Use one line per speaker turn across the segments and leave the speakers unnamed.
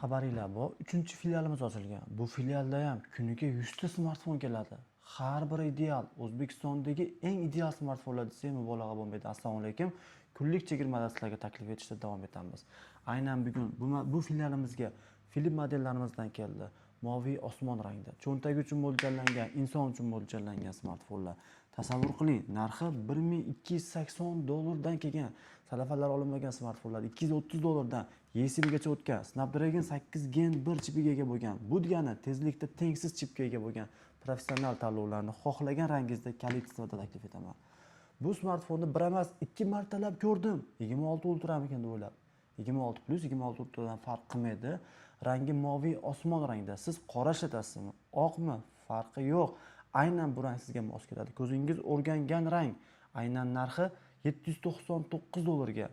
Xabaringlar bor, uchinchi filialimiz ochilgan. Bu filialda ham kuniga 100 ta smartfon keladi. Har biri ideal. O'zbekistondagi eng ideal smartfonlar desak, mubolag'a bo'lmaydi. Assalomu alaykum. Kunlik chegirmada sizlarga taklif etishda davom etamiz. Aynan bugun bu filialimizga Philips modellarimizdan keldi. Moviy osmon rangda. Cho'ntagi uchun mo'ljallangan, inson uchun mo'ljallangan smartfonlar. Tasavvur qiling, narxi 1280 dollardan kelgan. Salafanlar olinmagan smartfonlar 230 dollardan eSIMgacha o'tgan. Snapdragon 8 Gen 1 chipiga ega bo'lgan. Bu degani tezlikda tengsiz chipga ega bo'lgan professional tanlovlarni xohlagan rangingizda, количество da taklif etaman. Bu smartfonni bir emas, ikki martalab ko'rdim. 26 Ultramikin deb o'ylab. 26 Plus, 26 Ultradan farq qilmaydi. Rangi moviy osmon rangda. Siz qora ishlatasizmi, oqmi, farqi yo'q. Aynan bu rang sizga mos keladi. Ko'zingiz o'rgangan rang. Aynan narxi 799 dollarga.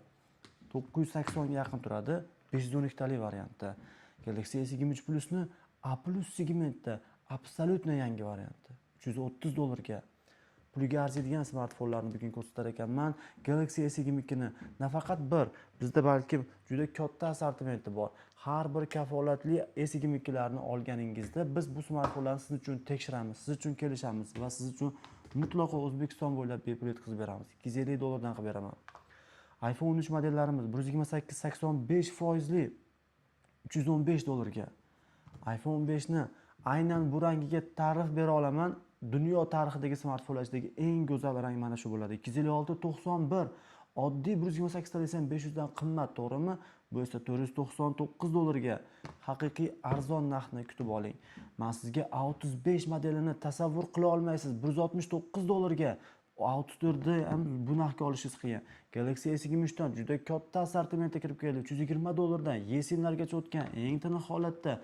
980 ga yaqin turadi 512 tali variantda. Galaxy S23 Plusni A+ segmentda абсолютно yangi varianti 330 dollarga. Puliga arziydigan smartfonlarni bugun ko'rsatar ekanman. Galaxy S22 ni nafaqat bir, bizda balkim juda katta assortimenti bor. Har bir kafolatli S22larni olganingizda biz bu smartfonlarni siz uchun tekshiramiz, siz uchun kelishamiz va siz uchun mutlaqo O'zbekiston bo'ylab bepul yetkazib beramiz. 250 dollardan qilib beraman. iPhone 13 modellarimiz 128 85 foizli 315 dollarga. iPhone 5 ni aynan bu rangiga ta'rif bera olaman. Dunyo tarixidagi smartfonlar ichidagi eng go'zal rang mana shu bo'ladi. 256 91, oddiy 128 ta desam 500 dan qimmat, to'g'rimi? Bu esa 499 dollarga, haqiqiy arzon narxni kutib oling. Men sizga A35 modelini tasavvur qila olmaysiz. 169 dollarga A34ni ham bu narxga olishingiz qiyin. Galaxy S23 dan juda katta assortimentga kirib keldi. 320 dollardan eSIMlargacha o'tgan, eng tiniq holatda.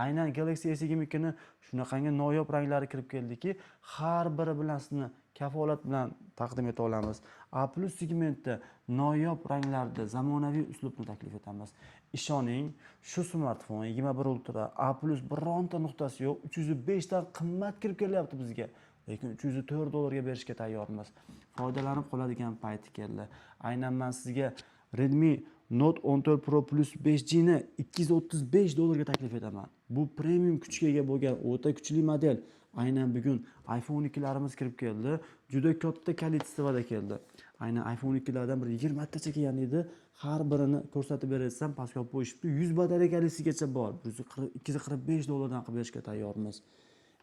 Aynan Galaxy S22 ni shunaqangi noyob ranglari kirib keldiki, har biri bilan sizni kafolat bilan taqdim eta olamiz. A+ segmentda noyob ranglarda zamonaviy uslubni taklif etamiz. Ishoning, shu smartfon 21 Ultra A+ bironta nuqtasi yo'q, 305 dan qimmat kirib kelyapti bizga. Lekin 304 dollarga berishga tayyormiz. Foydalanib qoladigan payti keldi. Aynan men sizga Redmi Note 14 Pro Plus 5G ni 235 dollarga taklif etaman. Bu premium kuchga ega bo'lgan o'ta kuchli model. Aynan bugun iPhone 2larimiz kirib keldi. Juda katta количество da keldi. Aynan iPhone 2lardan bir 20 tacha kelgan edi. Har birini ko'rsatib bersam, pastga olib qo'yishibdi. 100 batarekalisigacha bor. 140, 245 dollardan qilib berishga tayyormiz.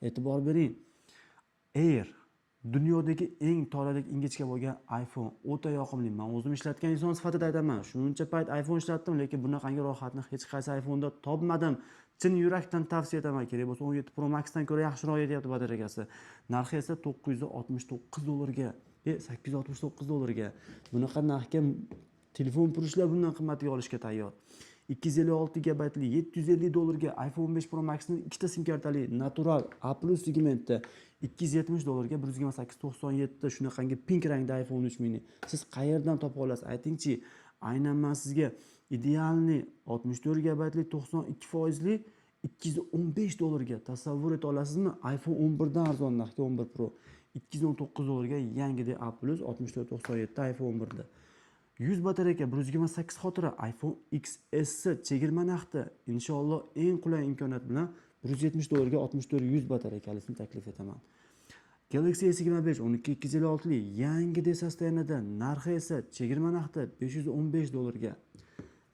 E'tibor bering. Air dunyodagi eng toladek ingichka bo'lgan iPhone o'ta yoqimli. Men o'zim ishlatgan inson sifatida aytaman. Shuncha payt iPhone ishlatdim, lekin bunaqangi rohatni hech qaysi iPhone'da topmadim. Chin yurakdan tavsiya etaman. Kerak bo'lsa 17 Pro Max'dan ko'ra yaxshiroq yetyapti batareykasi. Narxi esa 969 dollarga, 869 dollarga. Bunaqa narxga telefon furushlar bundan qimmatiga olishga tayyor. 256 gigabaytli 750 dollarga iPhone 15 Pro Max'ni ikkita sim kartali natural A+ segmentda 270 dollarga 128 97 shunaqangi pink rangda iPhone 3 mini. Siz qayerdan topa olasiz? Aytingchi, aynan men sizga идеальный 64 gigabaytli 92 foizli 215 dollarga, tasavvur eta olasizmi? iPhone 11 dan arzon narxga 11 Pro 219 dollarga yangidek A+ 64 97 iPhone 11da. 100 batareyka, 128 xotira iPhone XS chegirma narxda, inshaalloh eng qulay imkoniyat bilan 170 dollarga 64 100 batareykalisini taklif etaman. Galaxy S25 12 256 li yangi состояние da, narxi esa chegirma narxda 515 dollarga.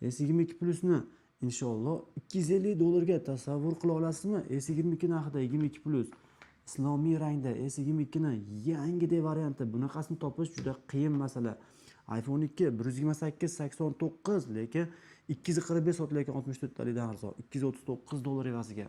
S22 Plusni inshaalloh 250 dollarga, tasavvur qila olasizmi? S22 narxida 22 Plus islomiy rangda S22 ni yangidek varianti, bunaqasini topish juda qiyin masala. iPhone 2 128 89, lekin 245 sotilayotgan 64 talidan arzon 239 dollar evaziga.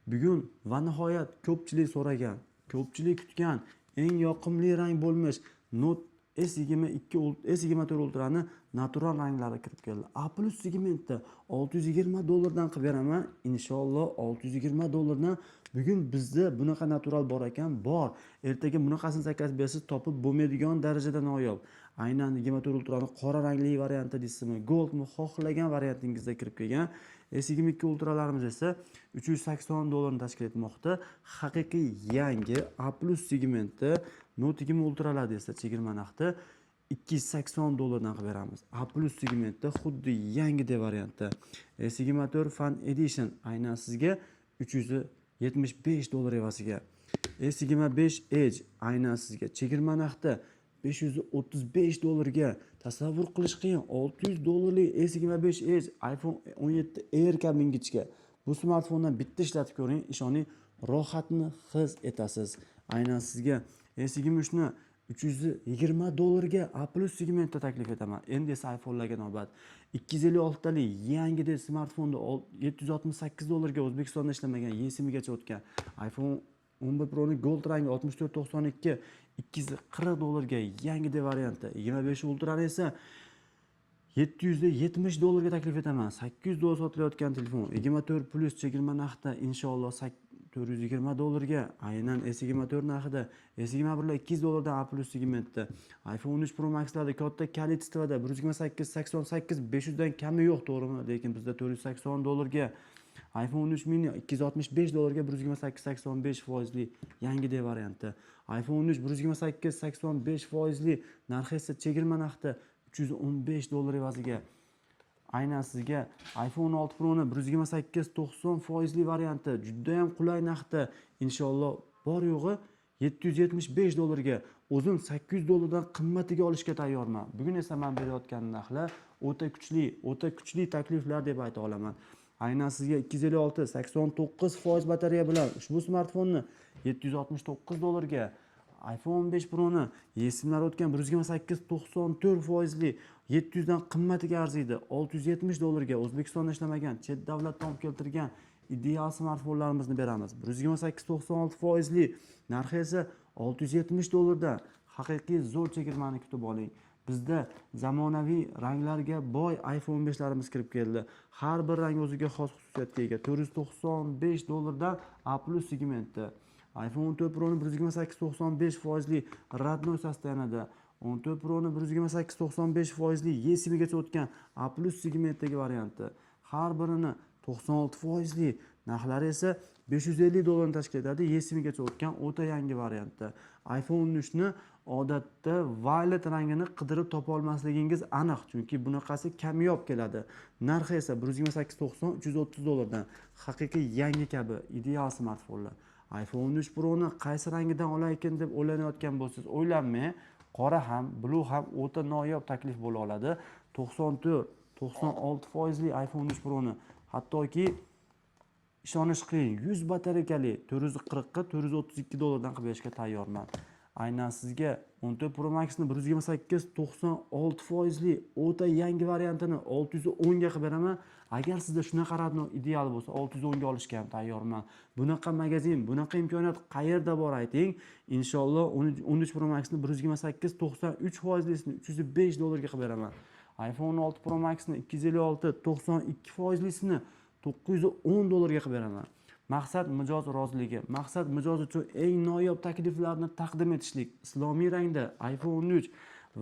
Bugun va nihoyat ko'pchilik so'ragan, ko'pchilik kutgan eng yoqimli rang bo'lmish Note S22, S24 Ultrani natural ranglari kirib keldi. A+ segmentda 620 dollardan qilib beraman. Inshaalloh 620 dollardan bugun bizda bunaqa natural bor ekan, bor. Ertaga bunaqasini zakaz bersiz, topib bo'lmaydigan darajada noyob. Aynan 24 Ultrani qora rangli varianti deysizmi, goldmi, xohlagan variantingizda kirib kelgan. S22 Ultralarimiz esa 380 dollarni tashkil etmoqda. Haqiqiy yangi A+ segmentda Note 20 Ultralar esa chegirma narxda. 280 dollardan qilib beramiz. A plus segmentda, xuddi yangi variantda. S24 Fan Edition aynan sizga 375 dollar evaziga. S25 Edge aynan sizga chegirma narxda 535 dollarga. Tasavvur qilish qiyin, 600 dollarlik S25 Edge, iPhone 17 Air kabi ingichka. Bu smartfondan bitta ishlatib ko'ring, ishoning, rohatni his etasiz. Aynan sizga S23 ni 320 dollarga A plus segmentda taklif etaman. Endi esa iPhone'larga navbat. 256 talik yangi smartfonni 768 dollarga, O'zbekistonda ishlamagan, eSIMgacha o'tgan. iPhone 11 Pro'ni Gold rangi 6492, 240 dollarga yangi variantda. 25 Ultrani esa 770 dollarga taklif etaman. 800 dollar sotilayotgan telefon 24 plus chegirma narxda, inshaalloh, 420 dollarga, aynan S24 narxida. S21lar 200 dollardan A plus segmentda. iPhone 13 Pro Maxlarda katta количество da 128, 88, 500 dan kami yo'q, to'g'rimi? Lekin bizda 480 dollarga. iPhone 13 mini 265 dollarga, 128, 85 foizli yangi variantda. iPhone 13 128, 85 foizli, narxi esa chegirma narxda 315 dollar evaziga. Aynan sizga iPhone 6 Pro'ni 128, 90 foizli varianti judayam qulay narxda, inshaalloh, bor yo'g'i 775 dollarga. O'zim 800 dollardan qimmatiga olishga tayyorman. Bugun esa man berayotgan narxlar o'ta kuchli, o'ta kuchli takliflar deb ayta olaman. Aynan sizga 256, 89% batareya bilan ushbu smartfonni 769 dollarga. iPhone 15 Pro'ni eSIMlar o'tgan, 128, 94 foizli, 700 dan qimmatiga arziydi, 670 dollarga. O'zbekistonda ishlamagan, chet davlatdan olib keltirgan ideal smartfonlarimizni beramiz. 128, 96 foizli, narxi esa 670 dollardan. Haqiqiy zo'r chegirmani kutib oling. Bizda zamonaviy ranglarga boy iPhone 5larimiz kirib keldi. Har bir rang o'ziga xos xususiyatga ega. 495 dollardan A plus segmentda. iPhone 14 Pro'ni 128, 95 foizli, родной состояние da. 14 Pro'ni 128, 95 foizli, eSIMgacha o'tgan A plus segmentdagi varianti. Har birini 96 foizli, narxlari esa 550 dollarni tashkil etadi, eSIMgacha o'tgan o'ta yangi variantda. iPhone 13 ni odatda violet rangini qidirib topa olmasligingiz aniq, chunki bunaqasi kamyob keladi. Narxi esa 128, 90, 330 dollardan. Haqiqiy yangi kabi ideal smartfonlar. iPhone 13 Pro'ni qaysi rangidan olaykin deb o'ylanayotgan bo'lsangiz, o'ylanmang. Qora ham, blue ham o'ta noyob taklif bo'la oladi. 94, 96 foizli iPhone 13 Pro'ni, hattoki ishonish qiyin, 100 batareykali 440 ga 432 dollardan qilib berishga tayyorman. Aynan sizga 14 Pro Maxni 128, 96 foizli o'ta yangi variantini 610 ga qilib beraman. Agar sizda shunaqa родной ideal bo'lsa, 610 ga olishga ham tayyorman. Bunaqa magazin, bunaqa imkoniyat qayerda bor, ayting? Inshaalloh, 13 Pro Maxni 128, 93 foizlisini 305 dollarga qilib beraman. iPhone 6 Pro Maxni 256, 92 foizlisini 910 dollarga qilib beraman. Maqsad mijoz roziligi. Maqsad mijoz uchun eng noyob takliflarni taqdim etishlik. Islomiy rangda iPhone 13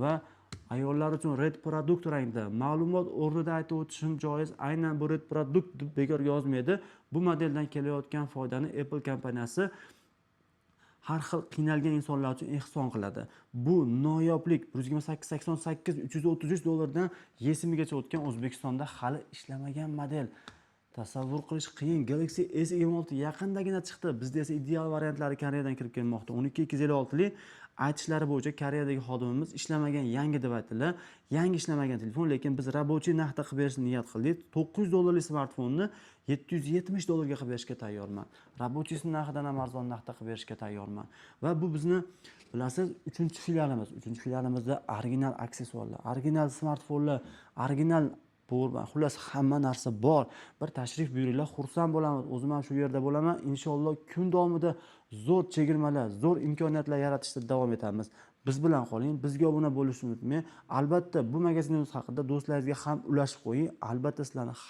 va ayollar uchun red product rangda. Ma'lumot o'rnida aytib o'tishim joiz, aynan bu red product deb bekor yozmaydi. Bu modeldan kelayotgan foydani Apple kompaniyasi har xil qiynalgan insonlar uchun ehson qiladi. Bu noyoblik 128, 88, 333 dollardan, eSIMgacha o'tgan, O'zbekistonda hali ishlamagan model. Tasavvur qilish qiyin. Galaxy S26 yaqindagina chiqdi. Bizda esa ideal variantlari Koreyadan kirib kelmoqda. 12 256 li, aytishlari bo'yicha Koreyadagi xodimimiz ishlamagan, yangi deb aytdilar. Yangi ishlamagan telefon, lekin biz рабочий narxda qilib berishni niyat qildik. 900 dollarlik smartfonni 770 dollarga qilib berishga tayyorman. Рабочий si narxidan ham arzon narxda qilib berishga tayyorman. Va bu bizni, bilasiz, uchinchi filialimiz. Uchinchi filialimizda original aksessuarlar, original smartfonlar, original powerbank, xullas, hamma narsa bor. Bir tashrif buyuringlar, xursand bo'lamiz. O'zim ham shu yerda bo'laman. Inshaalloh, kun davomida zo'r chegirmalar, zo'r imkoniyatlar yaratishda davom etamiz. Biz bilan qoling, bizga obuna bo'lishni unutmang. Albatta, bu magazinimiz haqida do'stlaringizga ham ulashib qo'ying. Albatta, sizlarni